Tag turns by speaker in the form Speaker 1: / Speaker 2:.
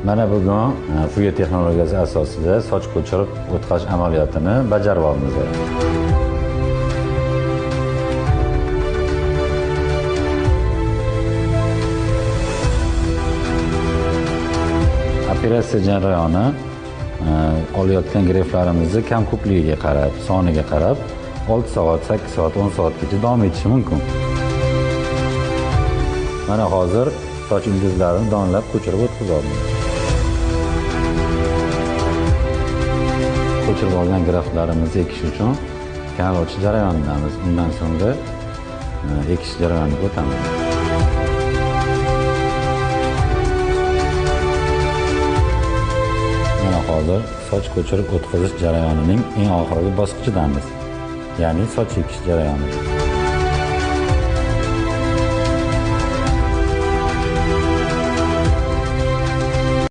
Speaker 1: Mana bugun FUE texnologiyasi asosida soch ko'chirib o'tkazish amaliyotini bajaryapmiz. Operatsiya jarayoni olayotgan greflarimizni kam ko'pligiga qarab, soniga qarab 6 soat, 8 soat, 10 soatgacha davom etishi mumkin. Mana hozir soch ildizlarini donlab ko'chirib o'tkazyapmiz. Ko'chirib olgan graflarimizni ekish uchun kanal ochish jarayonidamiz. Undan so'ngra ekish jarayoniga o'tamiz. Mana hozir soch ko'chirib o'tkazish jarayonining eng oxirgi bosqichidamiz. Ya'ni soch ekish jarayoni.